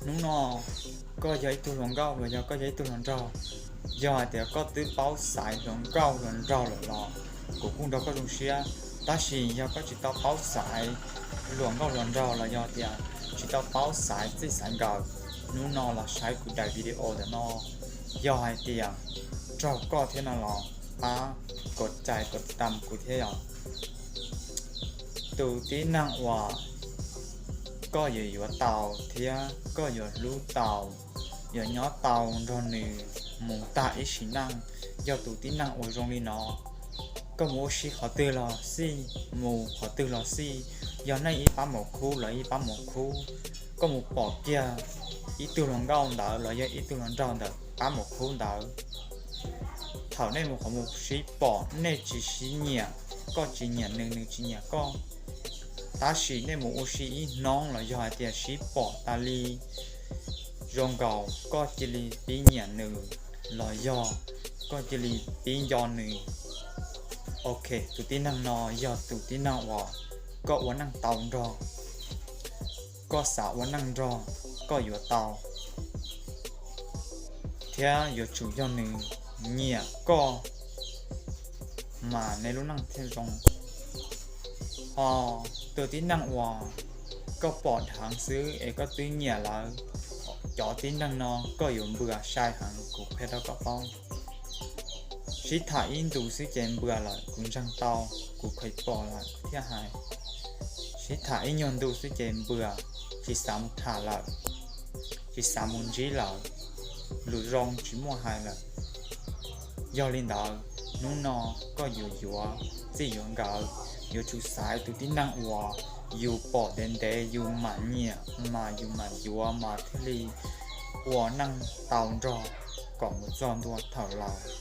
Hnub no koj yog ib tug hluas nkauj los yog koj yog ib tug hluas nraug, yog hais tias koj twb paub xaiv hluas nkauj hluas nraug lawm los kuv kuj nrog koj zoo siab. Tab sis yog koj tsis tau paub xaiv hluas nkauj hluas nraug los yog tias tsis tau paub xaiv txij xaiv nkawm, hnub no los saib kuv daim video ntawm no, yog hais tias raug koj thiab no los pab kom cais kom tam kuv thiab os. Tus tib neeg uas koj yuav yuav tau thiab koj yuav hlub tau, yuav nyob tau nrog nws mus tag ib sim neej, yog tus tib neeg uas zoo li no. Koj mus ua si qhov twg los xij, mus qhov twg los xij, yog nej ib pab mus khub los ib pab mus khub, koj mus pom kiag ib tug hluas nkauj ntawd los yog ib tug hluas nraug ntawd pab mus khub ntawd, thaum nej mus qhov mus sib pom nej tsis sib nyiam, koj tsis nyiam nws nws tsis nyiam koj, tab sis nej mus ua si ib hnub los yog hais tias sib pom tas li zoo nkaus koj cia li pib nyiam nws los yog koj cia li pib nco nws. Ok, tus tib neeg no yog tus tib neeg uas koj ua neej tau nrog, koj xav ua neej nrog, koj yuav tau, thiab yuav tsum yog nws nyiam koj mas nej lub neej thiaj zoo. Ho tus tib neeg uas koj pom dheev xwb es koj twb nyiam lawm, cov tib neeg no koj yuav npws sai heev, kuv qhia rau koj paub. Sib tham ib ntus xwb ces npws lawm, kuv ntseeg tau, kuv kheev pom lawm thiaj hais. Sib tham ib nyuag ntu xwb ces npws, tsis xav mus tham lawm, tsis xav mus ntsib lawm, lus zoo tsis muaj hais lawm. Yog li ntawd, hnub no koj yuav yuav txij yuav nkawm, yuav tsum xaiv tus tib neeg uas yus pom ntev ntev yus mam nyiam mas yus mam yuav mas thiaj li ua neej tau nrog kom mus txog ntua thaum laus.